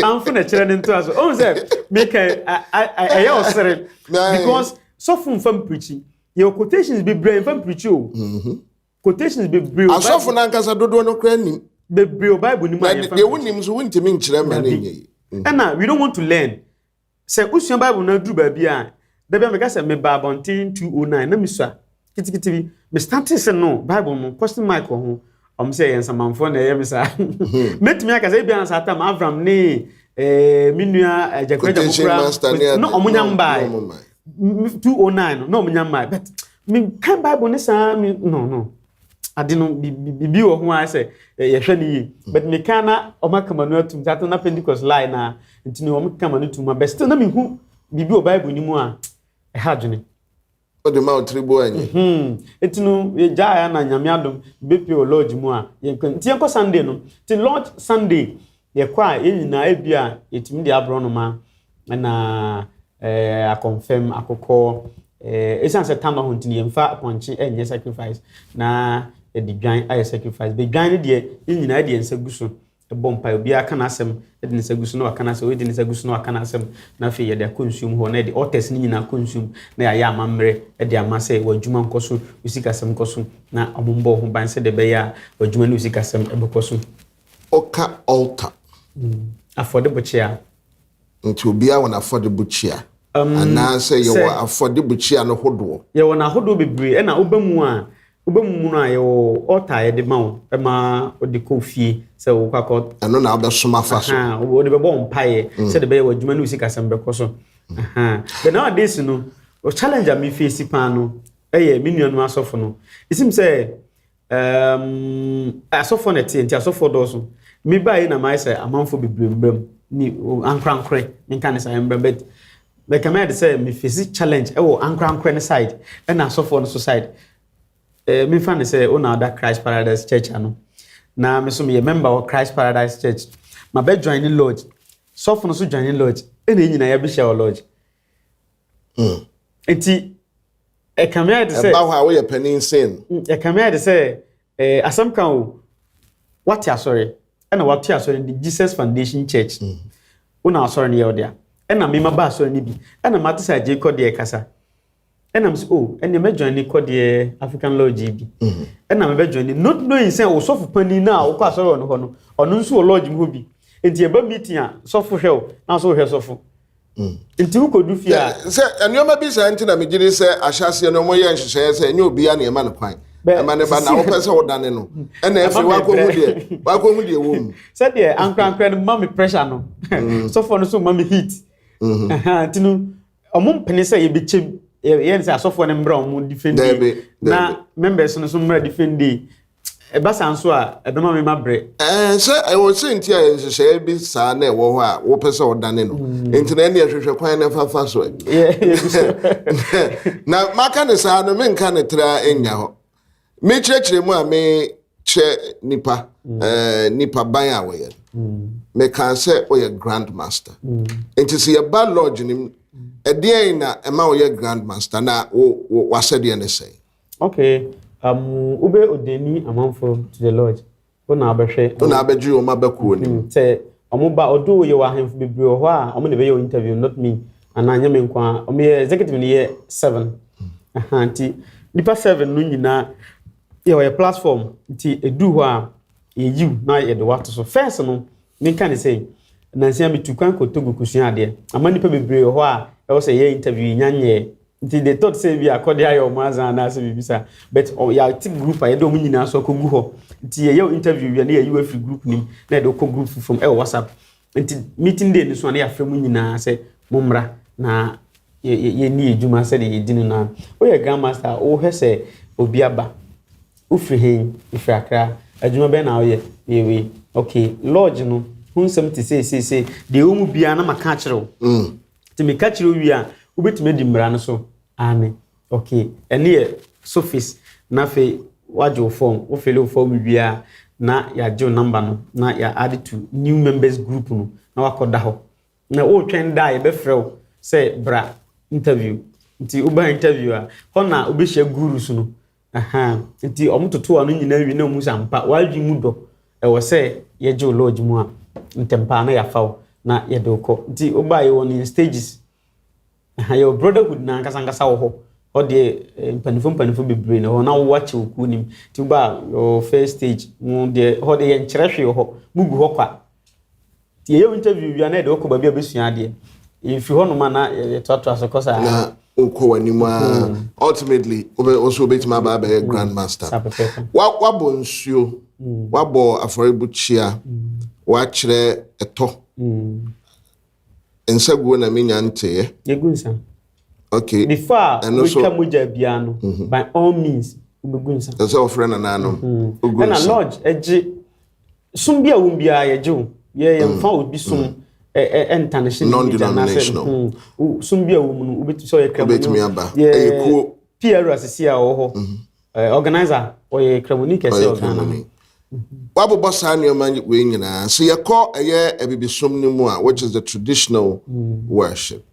Amfo na kyerɛ ne ntoa so. Ɔmo sɛ meka ɛyɛ ɔsere because sɔfo nfa mpirikyi. Yɛwɔ quotations bebree nfa mpirikyi o. Quotations bebree. Asɔfo n'ankasa dodoɔ no kora nim. Bebree o Bible ni mu a yɛnfa mpirikyi. Deɛ wonim nso wontumi nkyerɛ ma ne nyɛ yi. Ɛna we don't want to learn. Sɛ wosua Bible no aduru baabi a, da bi a meka sɛ meba abɔnten 209 na mesua kitikiti bi. Me starte sɛ no Bible no question mark wɔ ho. Ɔmo sɛ ɛyɛ nsamanfoɔ na ɛyɛ me saa. Mɛtumi aka sɛ ebi a saa tam Avram ne me nua Agyakura Agyakura na ɔmo nya mbae. 209 no na ɔmo nya mbae. But meka Bible ne saa me no. Ade no bibi wɔ ho a sɛ yɛhwɛ no yie. But meka na ɔmo aka m'ano atum saa na Pentecost lie na nti no ɔmo ka m'ano tum but still na mehu biribi wɔ Bible no mu a ɛha adwene. Ɔde ma ɔtiri bo anyi. Nti no yɛgyaa ya na Nyame adom bɛpie wɔ lodge mu a yɛnkɔ. Nti yɛnkɔ Sunday no. Nti lodge Sunday yɛkɔ a yɛn nyinaa ebi a yɛtumi de aborɔnoma na akɔmfɛm akokɔ ɛsiane sɛ tama ho nti no yɛmfa pɔnkye ɛnyɛ sacrifice na yɛde dwan ayɛ sacrifice. Bɛ dwan no deɛ yɛn nyinaa de yɛn nsa gu so ɛbɔ mpaeɛ. Obiara ka n'asɛm de ne nsa gu so na waka n'asɛm, obi de ne nsa gu so na waka n'asɛm na afei yɛde akɔ nsuom hɔ na yɛde altars no nyinaa akɔ nsuom na yɛayɛ amammerɛ de ama sɛ w'adwuma nkɔ so, wo sikasɛm nkɔ so na ɔmo mbɔ ho ban sɛdeɛ ɛbɛyɛ a w'adwuma ne wo sikasɛm ɛbɛkɔ so. Ɔka altar. Afɔdebukyia. Nti obiara wɔ n'afɔdebukyia. Anaasɛ yɛwɔ afɔdebukyia no hodoɔ. Yɛwɔ n'ahodoɔ bebree ɛna woba mu a wobɛmu no a yɛwɔ altar a yɛde ma wo ma wode kɔ fie sɛ wokɔ akɔ. Ɛno na wobɛsom afa so. Wode bɛbɔ wo mpaeɛ sɛde bɛyɛ w'adwuma ne wo sikasɛm bɛkɔ so. But nowadays no, challenge a me face paa no ɛyɛ me nuanom asɔfo no. Ɛsim sɛ asɔfo na ɛteɛ nti asɔfo dɔɔso. Me baa yi na mayɛ sɛ amanfo bebree mbra mu ni ankorankorɛ menka ne saa mbra, but bɛka mɛyɛ de sɛ me face challenge ɛwɔ ankorankorɛ ne side ɛna asɔfoɔ no so side. Memfa ne sɛ wo na ɔda Christ Paradise Church ano na me so meyɛ member wɔ Christ Paradise Church, ma bɛ join ne lodge, sɔfo no so join ne lodge, ɛna yɛn nyinaa yɛbɛhyia wɔ lodge. Nti ɛka me ayɛ de sɛ ɛba hɔ a woyɛ panin sen. Ɛka me ayɛ de sɛ asɛm ka o, wate asɔre ɛna wate asɔre de Jesus Foundation Church. Wo na asɔre no yɛ wo dea ɛna mema ba asɔre no bi ɛna mate sɛ agye kɔ deɛ kasa ɛna sɛ oh, ɛnna mɛ join ne kɔ deɛ African Lodge bi ɛna mɛ join ne, not knowing sɛ ɔsɔfo panin na ɔkɔ asɔre wɔ no hɔ no, ɔno nso wɔ lodge mu hɔ bi. Nti ɛba meeting a, sɔfo hwɛ o na ɔsɔ hwɛ sɔfo, nti wokɔdu fie a sɛ nneɛma bi saa nti na megye di sɛ ahyɛaseɛ no wɔyɛ nhyehyɛeɛ sɛ ɛnyɛ obiara na ɛma no kwan ɛma ne ba na wopɛ sɛ wodane no ɛna afei wakɔhu deɛ wɔ mu. Sɛdeɛ ankorankorɛ no ma me pressure no, sɔfoɔ no so ma me heat. Nti no ɔmo mpene sɛ yɛbɛkyɛm yɛn sɛ asɔfoɔ no mmra ɔmo different day na members no so mmra different day. Ɛba saa nso a, ɛbɛma me ma brɛ. Sɛ ɛwɔ sɛ nti a nhyehyɛeɛ bi saa na ɛwɔ hɔ a wopɛ sɛ ɔdane no nti na ɛne ɛhwehwɛ kwan no fafa so na maka ne saa no, menka ne tra nya hɔ. Mekyerɛkyerɛ mu a mekyerɛ nipa nipa ban a wɔyɛ no, meka sɛ woyɛ grand master. Nti sɛ yɛba lodge no mu, ɛdeɛn na ɛma woyɛ grand master na wo w'asɛdeɛ ne sɛn? Okay, wobɛ odani amanfo to the lodge, wo na wobɛhwɛ. Wo na abɛgye wɔn abɛkuo no mu. Sɛ ɔmo ba ɔdo yɛ wɔ ahemfo bebree wɔ hɔ a ɔmo na ɛbɛyɛ wɔ interview, not me anaa nyɛ me nko a. Ɔmo yɛ executive no yɛ seven. Nti nipa seven no nyinaa yɛ ɔyɛ platform, nti edu hɔ a yɛyiw na yɛde wato so. First no, menka ne sɛ nansia metu kwan kɔ Togo kosua adeɛ ama nipa bebree wɔ hɔ a ɛwɔ sɛ yɛ interview nya nyɛ, nti they thought sɛ bi akɔde ayɛ ɔmo azan anaasɛ biribi saa, but yɛate group a yɛde ɔmo nyinaa so akɔgu hɔ. Nti yɛyɛ interview wie na yɛyi wo afiri group nim na yɛde wokɔ group foforɔ mu ɛwɔ WhatsApp. Nti meeting day no so a, na yɛafrɛ mu nyinaa sɛ mommra na yɛni adwuma sɛdeɛ yɛdi no. Na woyɛ grandmaster a, wohwɛ sɛ obi aba, wofiri hen? Mfiri Akra. Adwuma bɛn na woyɛ? Yɛ wei. Okay, lodge no ho nsɛm te sɛ seesei deɛ ɛwɔ mu biara na maka akyerɛ wo. Nti meka kyerɛ wo wie a, wobɛtumi adi mmara no so ane. Okay, ɛne yɛ sofis na afei woagye wo form, wo fill wo form wie a, na yɛagye wo number no na yɛ add to new members group no na wakɔda hɔ na wotwɛn da a yɛbɛfrɛ wo sɛ bra interview. Nti woba interview a, hɔ na wobɛhyia gurus no. Ahaa. Nti wɔtoto ano nyinaa wie na wɔhu sɛ ampa w'adwene mu dɔ. Ɛwɔ sɛ yɛgye wo lodge mu a, ntɛm paa na yɛafa wo na yɛde wo kɔ. Nti woba a yɛwɔ no in stages. Aha, yɛwɔ brotherhood no ankasa ankasa wɔ hɔ. Hɔ deɛ eh, mpanimfoɔ mpanimfoɔ bebree na hɔ na wowɔ akyɛ wo kuo nim. Nti woba a yɛwɔ first stage. Mo deɛ hɔ deɛ yɛnkyerɛ hwee wɔ hɔ. Mugu hɔ kwa. Nti yɛyɛ wo interview wie a na yɛde wo kɔ baabi a wobɛsua adeɛ. Yɛfiri hɔnom a na yɛtoatoa so kɔ saa. Na wokɔ w'anim a hmm. ultimately wo so wobɛtumi aba abɛyɛ hmm. grand master. Wabɔ nsuo, hmm. wabɔ afɔrebukyia, wakyerɛ ɛtɔ. Nsaguo na menya nteeɛ. Yɛgu nsa. Okay. Before a wobɛtwa mogya biara no, by all means wobɛgu nsa. Ɛsɛ sɛ wɔfrɛ nananom. Wogu nsa. Ɛna lodge gye som bi a wɔn biara yɛgye wo. Yɛ yɛmfa mm. obi som mm. ɛntanehye ne mogya anaasɛ mm, som bi a wɔn mu no wobɛtumi sɛ ɔyɛ kramoni. Wobɛtumi aba. Ɛyɛ kuo. PR asisi a ɔwɔ hɔ. Mhm. Organizer ɔyɛ kramoni kɛse wɔ Ghana. Wabobɔ saa nneɛma wei nyinaa. Sɛ yɛkɔ ɛyɛ abibisom no mu a, which is the traditional mm. worship.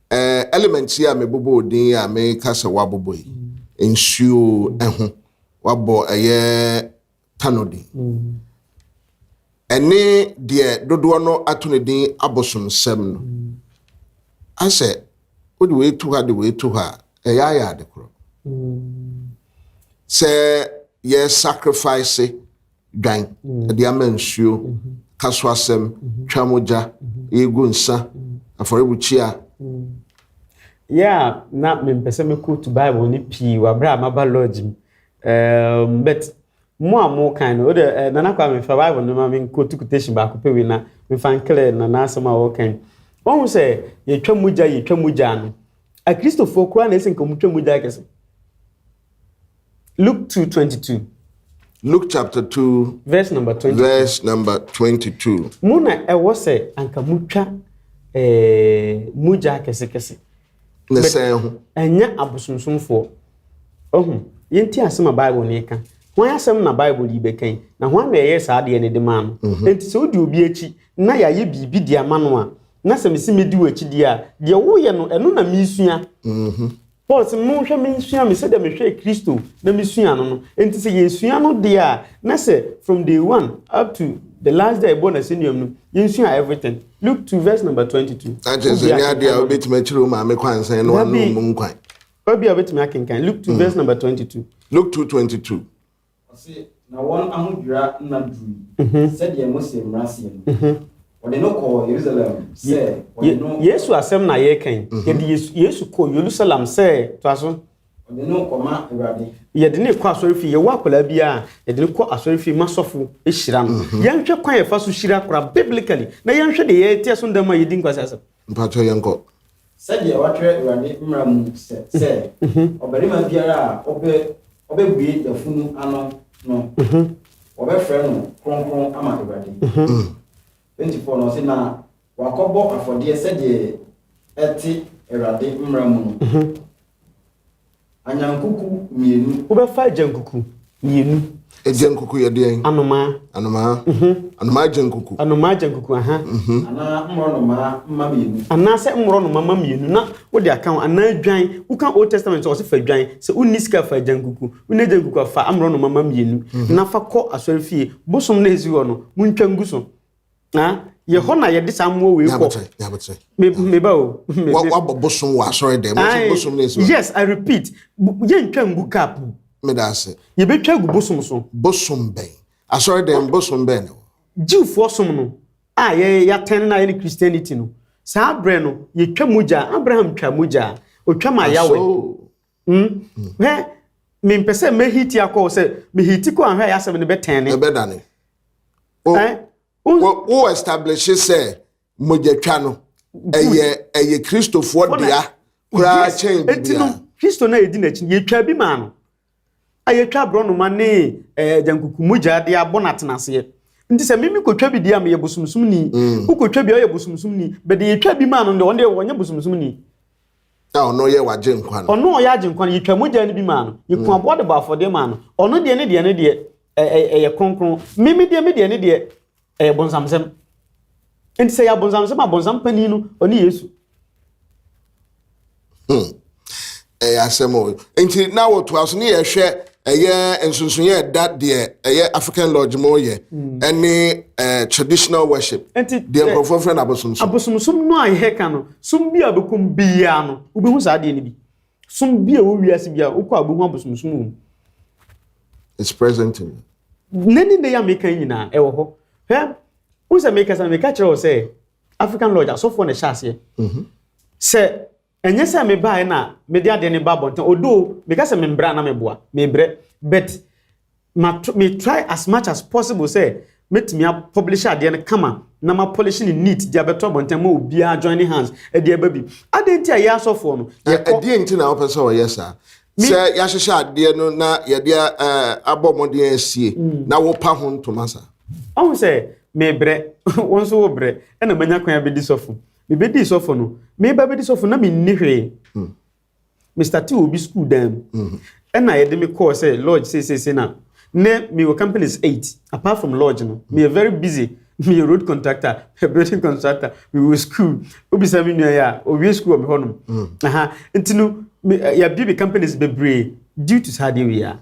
Eh, element yi a mebobɔ odin yi a meka sɛ wabobɔ yi, mm. nsuo ɛho, wabɔ ɛyɛ tano din. Mm. Ɛne deɛ dodoɔ no ato ne din abosomsɛm no. Mm. Asɛ wode wei to ha de wei to hɔ a, ɛyɛ ayɛ ade korɔ. Sɛ yɛ sacrifice dwan de ama nsuo, mm-hmm. ka so asɛm, mm-hmm. twa mogya, mm-hmm. yɛgu nsa, afɔrebukyia. Yɛ a na mempɛ sɛ mekɔ Bible no pii wɔ abere a maba lodge mu. Um, but mo a mo kan no, wode eh, Nana Kwame fa Bible no ma me quote quotation baako pɛ wei na mefa nklɛ Nana asɛm a wɔka yi. Wɔn sɛ yɛtwa mogya yɛtwa mogya no. Akristofoɔ koraa na ɛsɛ nka wɔtwa mogya kɛse. Luke 2:22. Luke chapter 2 verse number 22. Verse number 22. Mo na ɛwɔ sɛ anka motwa eh, mogya kɛsekɛse. Ne sɛn ho. Ɛnyɛ abosomsomfoɔ. Ɔho, yɛnti asɛm a Bible no ka. Hwan asɛm na Bible yi bɛka yi? Na hwan na ɛyɛ saa adeɛ no de maa no? Mhm. Enti sɛ wodi obi akyi na yɛayɛ biribi de ama no a, na sɛ mesi medi w'akyi deɛ a, deɛ woyɛ no, ɛno na mesua. Mhm. Paul se, Monhwɛ me nsua me sɛdeɛ mehwɛɛ Kristo na mesuaa no no. Enti sɛ yɛsua no deɛ a, na sɛ from day one up to the last day a yɛbɔɔ no asɛnnuam no, yɛnsua everything. Luke 2 verse number 22. Na kyerɛ sɛ nyɛ adeɛ a wobɛtumi akyerɛ wo maame kwansan na wano mu nkwan. Obi a wobɛtumi akenkan. Luke 2 verse number 22. Luke 2 22. Ɔse, na wɔn ahodwira nna durui, sɛdeɛ Mose mmara seɛ no, wɔde no kɔɔ Yerusalem sɛ wɔde no. Yesu asɛm na yɛreka yi. Yɛde Yesu, Yesu kɔɔ Yerusalem sɛ, toa so. Wɔde no rekɔma Awurade. Yɛde no rekɔ asɔrefie. Yɛwɔ akwadaa biara a, yɛde no kɔ asɔrefie ma sɔfo hyira no. Yɛnhwɛ kwan a yɛfa so hyira akwadaa biblically, na yɛnhwɛ deɛ yɛte aso ndam a yɛdi nkwaseasɛm. Mpakyɛw yɛnkɔ. Sɛdeɛ wɔatwerɛ Awurade mmara mu sɛ, sɛ, Ɔbarima biara a ɔbɛ, ɔbɛbue yafunu ano no, wɔbɛfrɛ no kronkron ama Awurade. 24 no, ɔse, na wakɔbɔ afɔdeɛ sɛdeɛ ɛte Awurade mmara mu no. Anyankuku mmienu. Wobɛfa agyankuku mmienu. Agyankuku yɛ deɛn? Anomaa. Anomaa. Mhm. Anomaa agyankuku. Anomaa agyankuku, aha. Mhm. Anaa mmorɔnomaa mma mmienu. Anaasɛ mmorɔnoma mma mmienu na wode aka ho anaa dwan. Woka Old Testament sɛ ɔse fa dwan. Sɛ wonni sika fa agyankuku. Wonni agyankuku a fa mmorɔnoma mma mmienu mhm. na fa kɔ asɔrefie. Bosom na esi hɔ no, montwa ngu so. Ah, yɛ hɔ na yɛde saa mmoa wei kɔ. Me me ba o. Wabɔ bosom wɔ asɔre dɛm. Wɔsɛ bosom na esi hɔ. Yes, I repeat. Yɛntwa ngu cup mu. Meda ase. Yɛbɛtwa agu bosom so. Bosom bɛn? Asɔre dɛm bosom bɛn na ɛwɔ? Jewfoɔ som no a yɛ yɛatɛn na yɛ ne Christianity no. Saa berɛ no yɛtwa mogya. Abraham twa mogya. Otwa ma Yahweh. Mm. Hwɛ, mempɛ sɛ mɛhiti akɔ sɛ mehiti kɔ ahwɛ a yɛasɛm no bɛtɛne. Ɛbɛdane. O, eh? Wo establish sɛ mogyatwa no ɛyɛ ɛyɛ Kristofoɔ dea koraa kyɛn biribiara. No, Kristo na yɛdi n'akyi yɛtwa bi maa no. A yɛtwa aborɔnoma ne eh, agyankuku mogya de abɔ no atenaseɛ. Nti sɛ mimi kɔtwa bi deɛ a meyɛ bosomsomni. Mm. Wokɔtwa bi a ɔyɛ bosomsomni. Bɛde yɛtwa bi maa no deɛ ɔno deɛ ɔnyɛ bosomsomni. A ɔno yɛ w'agyenkwa no. Ɔno ɔyɛ agyenkwa no, yɛtwa mogya no bi maa no, yɛku mm. aboa de bɔ afɔdeɛ maa no. Ɔno deɛ ne deɛ ne deɛ ɛyɛ kronkron. Me me deɛ me deɛ ne deɛ ɛyɛ bonsamsɛm. Nti sɛ yɛ abonsamsɛm a bonsam panin no ɔne Yesu. Hmm. Ɛyɛ asɛm o. Nti na wɔtoa so ne yɛhwɛ ɛyɛ nsonsonoeɛ ɛda deɛ ɛyɛ African Lodge mo yɛ ɛne ɛɛ traditional worship. Nti deɛ nkurɔfoɔ frɛ no abosomsom. Abosomsom no a yɛka no, som bi a bɛkɔm biara no, wobɛhu saa adeɛ no bi. Som bi a ɛwɔ wiase bi a wokɔ a wobɛhu abosomsom wɔ mu. It's present in. Nne ne nne yi a meka yi nyinaa ɛwɔ hɔ. Hwɛ, wohu sɛ mekasa meka kyerɛ wo sɛ African Lodge asɔfoɔ na ɛhyɛ aseɛ. Sɛ ɛnyɛ sɛ mebaeɛ na mede adeɛ no ba abɔnten, although meka sɛ membrɛ a na meboa, mebrɛ, but ma me try as much as possible sɛ mɛtumi apublish adeɛ no kama na ma polish no neat de abɛto abɔnten ma obiara join hands de aba bi. Adɛn nti a yɛ asɔfoɔ no yɛkɔ. Ɛdeɛn nti na wopɛ sɛ wɔyɛ saa? Sɛ yɛahyehyɛ adeɛ no na yɛde abɔ mmɔden asie na wopa ho ntoma saa. Ɔhu sɛ mebrɛ, wo nso wobrɛ, ɛna manya kwan abɛdi sɔfo. Mebɛdii sɔfo no, meba bɛdi sɔfo na menni hwee. Me startee wɔ obi school dan mu. Ɛna yɛde me kɔɔ sɛ lodge seeseesei na nɛ mewɔ companies 8 apart from lodge no. Meyɛ very busy. Meyɛ road contractor, meyɛ building contractor, mewɔ school. Wobisa me nua yi a, owie school wɔ me hɔnom. Aha, nti no, me, yɛabue me companies bebree due to saa adeɛ wei a.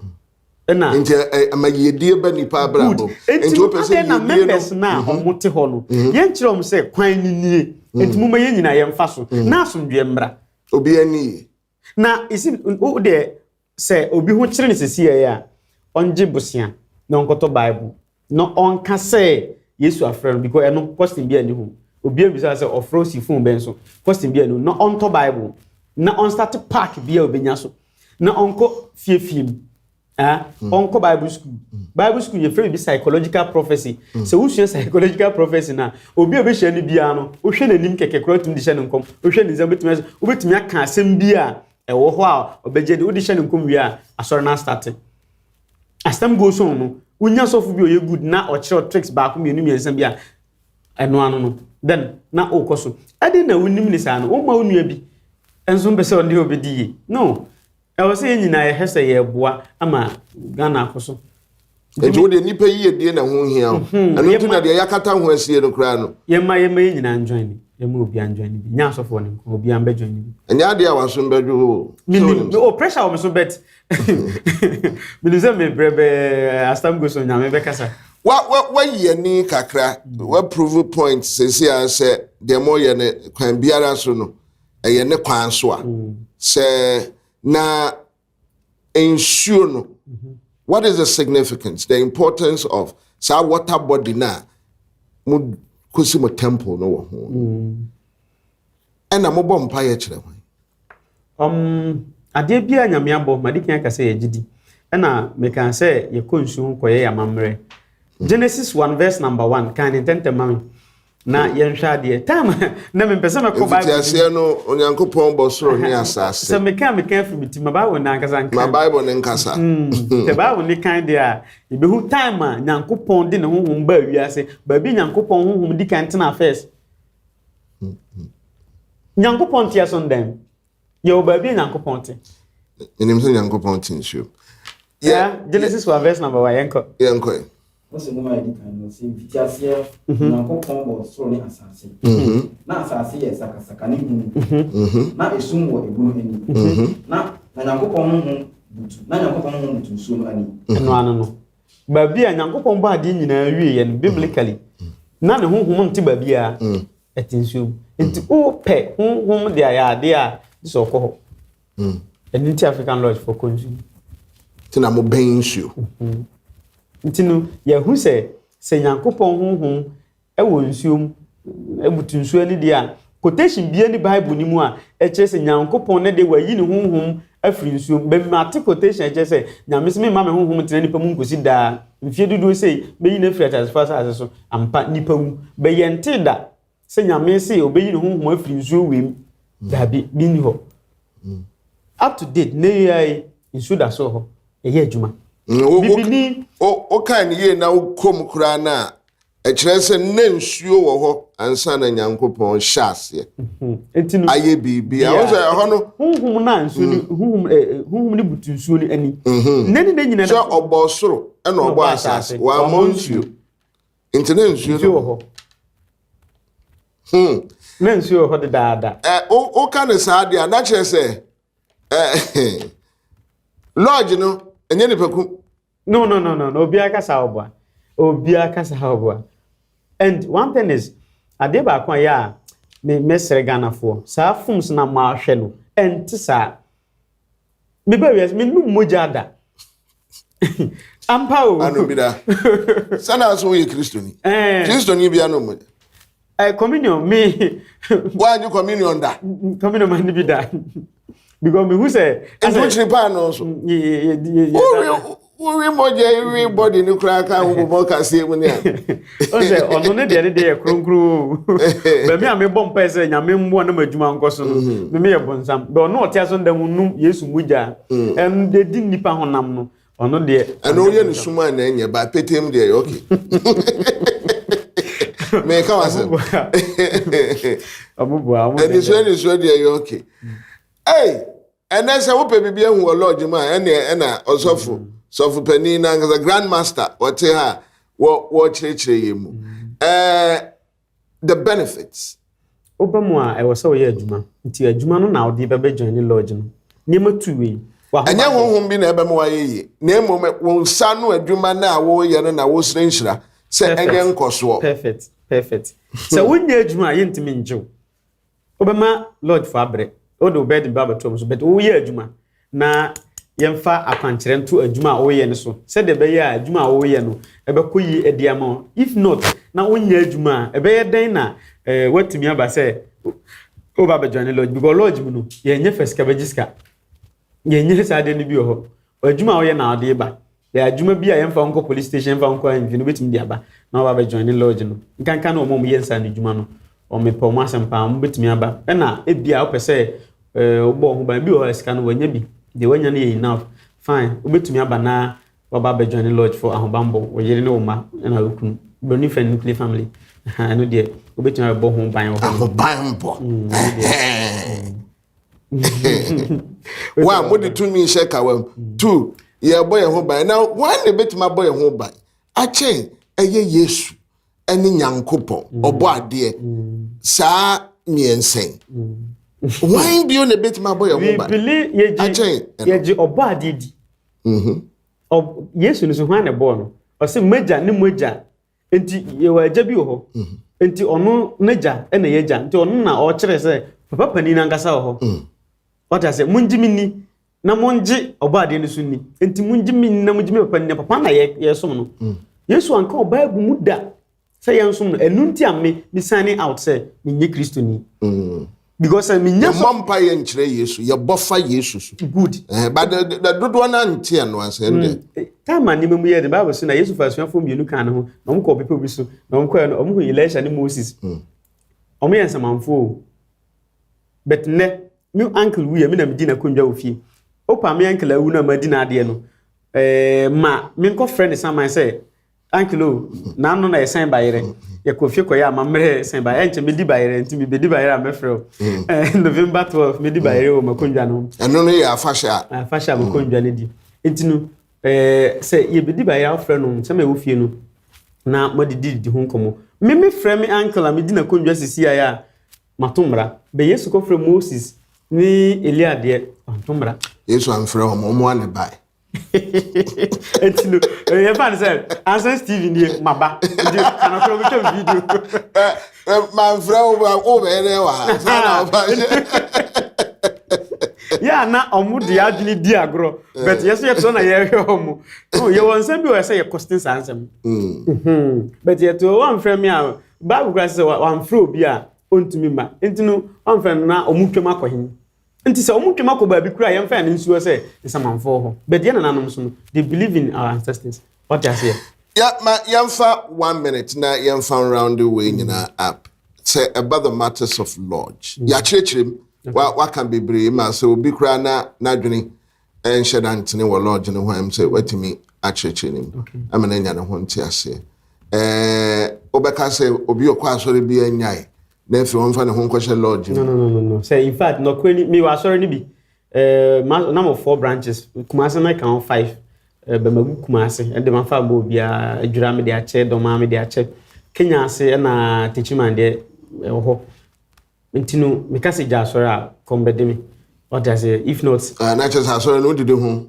Ɛna Nti ɛma yiedie ba nipa abrabɔ. Good. Nti wopɛ sɛ adɛn na yiedie no members no a wɔn te hɔ no, yɛnkyerɛ wɔn sɛ kwan no nie, nti momma yɛn nyinaa yɛmfa so, na asomdwoeɛ mmra. Obi ani yie. Na esi wo deɛ sɛ obi ho kyere no sesei a, ɔngye bosea na ɔnkɔtɔ Bible na ɔnka sɛ Yesu afrɛ no because ɛno question biara nni ho. Obiara mmisa sɛ ɔfrɛ wo si phone bɛn so, question biara nni ho. Na ɔntɔ Bible na ɔnstarte park biara a obenya so na ɔnkɔ fie fie mu. Ah, ɔnkɔ Bible school. Bible school yɛfrɛ biribi psychological prophecy. Sɛ wosua psychological prophecy no a, obi a obehyia no biara no, wohwɛ n'anim kɛkɛ koraa wotumi de hyɛ no nkɔm. Wohwɛ ne nsam wobɛtumi wobɛtumi aka asɛm bi a ɛwɔ hɔ a ɔbɛgye de wode hyɛ no nkɔm wie a asɔre no astate. As time goes on no, wonya sɔfo bi a ɔyɛ good na ɔkyerɛw tricks baako mmienu mmiɛnsa bi a ɛno ano no, then na wokɔ so. Ɛde na wonim ne saa no, womma wo nua bi nso mpɛ sɛ ɔne ɔbɛdi yie. No. Ɛwɔ sɛ yɛn nyinaa yɛhwɛ sɛ yɛreboa ama Ghana akɔ so. Nti wo deɛ nipa yiedie na ho hia wo. Mhm. Ɛno nti na deɛ yɛakata ho asie no koraa no. Yɛma yɛma yɛn nyinaa njoin ni. Yɛma obiara njoin ni bi. Nyɛ asɔfoɔ no nko, obiara mbɛ join ni bi. Ɛnyɛ adeɛ a waso mbɛdwo o. Menim, o pressure wɔ me so bet. Menim sɛ mebrɛ bɛɛ as time goes on Nyame bɛkasa. Wa wa wayi ani kakra, wa prove point seesei ara sɛ deɛ moyɛ no kwan biara so no ɛyɛ ne kwan so a sɛ na nsuo no what is the significance the importance of saa water body na mo kɔsi mo temple no wɔ ho ɛna mobɔ mpaeɛ kyerɛ hwan? Adeɛ biara Nyame abɔ, madi kan aka sɛ yɛgye di. Ɛna mekaa sɛ yɛkɔ nsuo ho kɔyɛ yɛn amammerɛ. Genesis 1 verse number 1, kan ne ntɛntɛm ma me. Na yɛnhwɛ adeɛ. Time na mempɛ sɛ mɛkɔ Bible. Mfitiaseɛ no, Onyankopɔn bɔ soro ne asase. Sɛ meka meka afiri me ti, ma Bible no ankasa nka. Ma Bible no nkasa. Sɛ Bible no kan deɛ a, yɛbɛhu time a Nyankopɔn de ne honhom baa wiase. Baabi Nyankopɔn honhom di kan tena first. Nyankopɔn te ɛso ndɛn? Yɛwɔ baabi a Nyankopɔn te. Menim sɛ Nyankopɔn te nsuo. Yeah, Genesis 1 verse number 1, yɛnkɔ. Yɛnkɔ. Mose nwoma a ɛdi kan no, sɛ mfitiaseɛ mhm. Nyankopɔn bɔɔ soro ne asase. Mhm. Na asase yɛ sakasaka ne hunu. Mhm. Na esum wɔ ebunu ani. Na na Nyankopɔn honhom butu na Nyankopɔn honhom butu nsuo no ani. Ɛno ano no. Baabi a Nyankopɔn bɔ adeɛ nyinaa wieɛ no, biblically, na ne honhom nte baabiara. Ɛte nsuo mu. Nti wopɛ honhom de ayɛ adeɛ a, gye sɛ ɔkɔ hɔ. Ɛno nti African Lodge foɔ kɔ nsuo mu. Nti na mobɛn nsuo. Nti no, yɛahu sɛ sɛ Nyankopɔn honhom wɔ nsuo mu, butu nsuo ani deɛ a, quotation biara ni Bible no mu a ɛkyerɛ sɛ Nyankopɔn ne deɛ wayi ne honhom afiri nsuo mu. Bɛ mate quotation a ɛkyerɛ sɛ Nyame se memma me honhom ntena nipa mu nkosi daa, mfeɛ dodoɔ sei, mɛyi no afiri ateasefoɔ asase so. Ampa, nipa wu. Bɛ yɛntee da sɛ Nyame se ɔbɛyi ne honhom afiri nsuo wei mu. Daabi, bi nni hɔ. Up to date, nnɛ yi ara yi, nsuo da so wɔ hɔ, ɛyɛ adwuma. Bibini. Wokae no yie na wokɔ mu koraa no a, ɛkyerɛ sɛ na nsuo wɔ hɔ ansa na Nyankopɔn hyɛ aseɛ mhm. ayɛ biribi a wɔn sɛ ɛhɔ no. Honhom na nsuo no mm. honhom ɛɛ eh, eh, honhom no butu nsuo no ani. Mhm. Ne ne ne nyinaa. Sɛ ɔbɔ soro ɛna ɔbɔ asase wɔamɔ nsuo nti na nsuo wɔ hɔ. Hmm. Na nsuo wɔ hɔ dedaada. Ɛ o ka ne saa deɛ a na kyerɛ sɛ. Lodge no, ɛnyɛ nipakum. No, no, no, no, no. Obiara kasa ɔboa. Obiara kasa ɔboa. And one thing is, adeɛ baako a yɛ a me mɛsrɛ Ghanafoɔ, saa films na mo ahwɛ no, ɛnte saa. Meba wiase, menum mogya da. Ampa o. Ano bi da. Sana so woyɛ Kristoni. Kristoni bi anom mogya. Communion me. Woanye communion da? Communion ma ni bi da. Because me hu sɛ. Nti wokyiri paano nso. Wowe mogya we body no koraa ka ho bobɔ kaseɛ mu ne a. O sɛ ɔno ne deɛ ne deɛ yɛ kronkron o. Baabi a mebɔ mpae sɛ Nyame mmoa na m'adwuma nkɔ so no, me meyɛ bonsam. Bɛ ɔno ɔte aso nda mu num Yesu mogya. Ɛno deɛ di nnipa honam no. Ɔno deɛ. Ɛno woyɛ no sum a na ɛnyɛ ba petem deɛ yɛ okay. Meka wasɛm. Ɔmo boa ɔmo. Ɛnisua nisua deɛ yɛ okay. Hey, ɛnɛ sɛ wopɛ biribi ahu wɔ lodge mu a, ɛneɛ ɛna ɔsɔfo sɔfo panin nankasa, grand master, wɔte ha wɔ wɔkyerɛkyerɛ yɛn mu the benefits. Woba mu a, ɛwɔ sɛ woyɛ adwuma, nti adwuma no na wode bɛbɛ join ne lodge no. Nneɛma tu wei. Ɛnyɛ honhom bi na ɛbɛma wayɛ yie, na mmom wo nsa no adwuma no a woyɛ no na wosrɛ nhyira sɛ ɛnyɛ nkɔsoɔ. Perfect, perfect. Sɛ wonyɛ adwuma a, yɛntumi ngye wo. Wobɛma lodge fo abrɛ, wode wo bɛɛde ba abɛto ɔmo so, but woyɛ adwuma na yɛmfa akwankyerɛ nto adwuma a woyɛ no so sɛdeɛ ɛbɛyɛ a adwuma a woyɛ no ɛbɛkɔ yie adi ama wo. If not na wonyɛ adwuma a, ɛbɛyɛ dɛn na woatumi aba sɛ woba abɛjoin ne lodge? Because lodge mu no, yɛnyɛ fɛ sika bɛgye sika, yɛnyɛ saa adeɛ no bi wɔ hɔ. Adwuma a woyɛ na wode ba. Yɛ adwuma bi a yɛmfa nkɔ police station, yɛmfa nkɔ ahemfie no, wobɛtumi de aba na waba abɛjoin ne lodge no. Nkanka ne ɔmo a ɔmo yɛ nsa no adwuma no, ɔmepɛ ɔmo asɛm paa, ɔmo bɛtumi aba. Ɛna ebia wopɛ sɛ wobɔ wo ho ban bi wɔ hɔ a, sika no wanya bi deɛ wanya no yɛ enough, fine, wobɛtumi aba na waba abɛjoin ne lodge for ahobanbɔ, wo yere ne wo mma ɛna wo kunu, broni friend, nuclear family. Ɛno deɛ wobɛtumi abɛbɔ ho ban wɔ hɔ. Ahobanbɔ wa mode tumi hyɛ kawa mu. Two, yɛbɔ yɛn ho ban na wɔn na ebɛtumi abɔ yɛn ho ban akyɛn ɛyɛ Yesu ɛne Nyankopɔn ɔbɔ adeɛ saa mmiɛnsa yi? Wɔn bio na ebɛtumi abɔ yɛn ho ban akyɛn ɛno? Yɛgye ɔbɔ adeɛ di. Yesu no so, hwan na ɛbɔɔ no? Ɔsɛ mogya ne mogya, nti yɛwɔ agya bi wɔ hɔ, nti ɔno n'agya ɛna yɛ agya, nti ɔno na ɔkyerɛ sɛ papa panin nankasa wɔ hɔ. Ɔte ase, mongye me ni na mongye ɔbɔ adeɛ no so ni, nti mongye me ni na mongye me papa ni na papa na yɛsom no. Yesu anka wɔ Bible mu da sɛ yɛnsom no. Ɛno nti a me signing out sɛ menyɛ Kristoni, because sɛ menyɛ Yɛmmɔ mpa yɛ nkyerɛ Yesu, yɛbɔ fa Yesu so. Good. But the dodoɔ no ante ɛno ase ɛno deɛ. Time a nneɛma mu yɛ de, Bible so na Yesu fa asuafoɔ mmienu kaa ne ho na wɔn kɔ bepɔ bi so, na wɔn kɔɛ no, wɔn hu Elisha ne Moses. Wɔn yɛ nsamanfoɔ o, but nnɛ me uncle wuyɛ, me na me di n'akonnwa wɔ fie. Opa me uncle awu na ma di n'adeɛ no, ma me nkɔ frɛ ne saman sɛ uncle o, n'ano na yɛsɛn bayerɛ, yɛkɔ fie kɔyɛ amammerɛ sɛn bayerɛ, ɛnkyɛ medi bayerɛ, nti mebɛdi bayerɛ a, mɛfrɛ o. November 12 medi bayerɛ wɔ m'akonnwa no ho. Ɛno no yɛ afahyɛ a. Afahyɛ a m'akonnwa no di, nti no sɛ yɛbɛdi bayerɛ a, wofrɛ no nsɛm a ɛwɔ fie no na moadidi didi ho nkɔmmɔ. Me frɛ me uncle a medi n'akonnwa sisi ayɛ a, mato mmara. Bɛ Yesu kɔfrɛ Moses ne Elia deɛ, wanto mmara. Yesu amfrɛ wɔn, wɔn ane bae. Nti no yɛfa no sɛ ansa Steven nie maba, nti anakora wobɛtwa video. Mamfrɛ wo, wobɛyɛ dɛ wɔ ha saa na woba. Yɛ a na ɔmo de adwene di agorɔ, but yɛ so yɛtoɔ na yɛhwɛ ɔmo. Oh, yɛwɔ nsɛm bi wɔ sɛ yɛ question saa nsɛm. But yɛto wɔmfrɛ me a, Bible kora sɛ wamfrɛ obi a ɔntumi ma, nti no wɔmfrɛ no na ɔmo twam akɔ he? Nti sɛ ɔmo twam akɔ baabi kora, yɛmfa yɛn nsuo sɛ nsamanfoɔ hɔ. But yɛn nananom so no, they believe in our ancestors. Wɔte aseɛ? Ya ma yɛmfa one minute na yɛmfa round wei nyinaa up. Sɛ ɛba the matters of lodge, yɛakyerɛkyerɛ mu, waka bebree ma sɛ obi koraa na n'adwene ɛnhyɛ da ntene wɔ lodge no ho a, ɛm sɛ watumi akyerɛkyerɛ ne mu ama no anya ne ho nte aseɛ. Wobɛka sɛ obi ɔkɔ asɔre bi anyae na afei ɔmfa ne ho nkɔhyɛ lodge mu? No, no, no, no. Sɛ in fact nɔkora ni, mewɔ asɔre no bi, na mo four branches, Kumase no ka ho five. Bɛmagu Kumase ɛde mafa bɔ obiara adwira, mede akyɛ dɔma, mede akyɛ Kenya ase, ɛna Techiman deɛ ɛwɔ hɔ. Nti no meka sɛ gya asɔre a, kɔm bɛde me. Ɔte aseɛ if not. Ah, na kyerɛ sɛ asɔre no wodidi ho.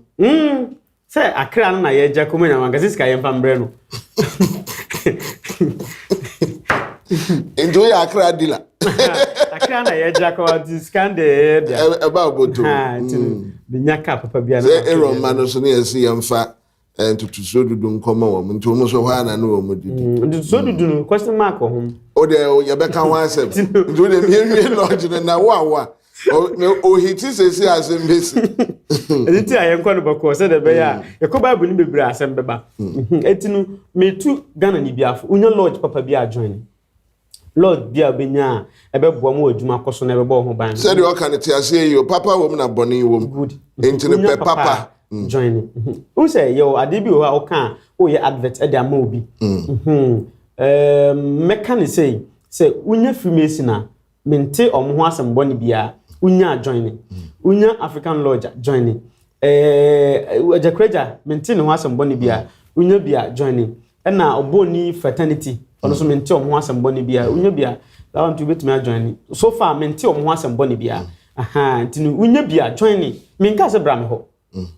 Sɛ akra no na yɛgya kɔma nyame ankasa sika yɛmfa mbrɛ no. Nti woyɛ akra dealer. Akra na yɛgya kɔ nti sika no deɛ yɛyɛ dea. Ɛba aboto. Nti menya kaa papa bi a. Sɛ Aaron ma no so ne yɛsi yɛmfa ntotosoɔ dudu nkɔma wɔn nti wɔn nso hɔ a na ne wɔn didi. Ntotosoɔ dudu no question mark wɔ ho. O deɛ yɛbɛka ho asɛm nti o deɛ mmienwie lɔɔgye no na wo a wo a ohiti sese asɛm besi. Ɛno ti a yɛnkɔ no bɔkɔɔ sɛdeɛ ɛbɛyɛ a yɛkɔ Bible no bebree asɛm bɛba. Eti no metu Ghana ni biafo wonya lodge papa bi a join. Lodge bi a wobɛnya a ɛbɛboa ma w'adwuma akɔ so na ɛbɛbɔ wo ho ban. Sɛdeɛ ɔka no te aseɛ yi o papa wɔ mu na bɔne wɔ mu. Good. Enti no pɛ papa. Join. Wohu sɛ yɛwɔ adeɛ bi wɔ hɔ a woka a woyɛ advert de ama obi. Mɛka ne sei sɛ wonya Freemason a Mente ɔmo ho asɛm bɔne biaa. Wonya a joine. Wonya African lodge a joine. Ɛɛ Agyakuragya mente ne ho asɛm bɔne biaa. Wonya bi a joine. Ɛna Ɔbɔni fraternity ɔno nso mente ɔmo ho asɛm bɔne biaa. Wonya bi a that one too wobɛtumi ajoine. So far mente ɔmo ho asɛm bɔne biaa. Ahaa nti no wonya bi a joine. Menkaa sɛ bra me hɔ.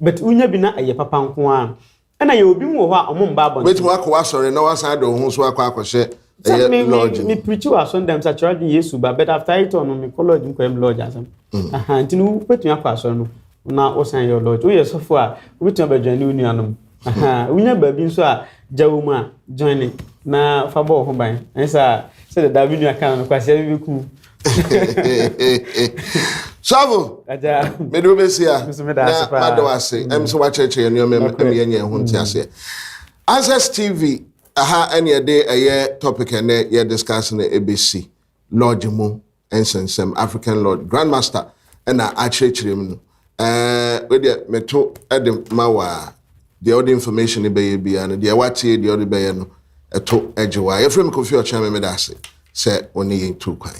But wonya bi na ɛyɛ papa nko ara. Ɛna yɛwɔ binom wɔ hɔ a ɔmo mba abɔnten. Wobɛtumi akɔ w'asɔre na woasan de wo ho nso akɔ akɔhyɛ Sɛ ɛyɛ me me lodge me no. preachi wɔ asɔre dɛm sɛ akyerɛ adwene Yesu ba but after it all no mekɔ lodge mu kɔyɛ me lodge asɛm. Aha nti no wobɛtumi akɔ asɔre no na wosan yɛ lodge. Woyɛ sɔfo a wobɛtumi aba joine wo nuanom. Aha wonya baabi nso a gya wɔ mu a joine na fa bɔ wo ho ban. Ɛnyɛ saa a sɛdeɛ daa me nua ka no no kwasea bi bɛku wo. Sɔfo, Agya. mede wo bɛsi a Nso meda ase na paa. mada wo ase. Ɛm sɛ woakyerɛkyerɛ yɛn nneɛma mu Nokorɛ. ɛma yɛanya ɛho nteaseɛ. Answers TV, aha ɛne yɛde ɛyɛ topic ɛnɛ yɛ discuss no ɛbɛsi lodge mu nsɛnsɛm, African Lodge Grandmaster ɛna akyerɛkyerɛ mu no. Ɛɛ, wei deɛ meto ɛde ma wo a, deɛ wode information no bɛyɛ biara no, deɛ woatie deɛ wode bɛyɛ no, ɛto ɛgye wo a. Yɛfrɛ me Kofi Ɔkyeame, meda ase sɛ wo ne yɛn tu kwan.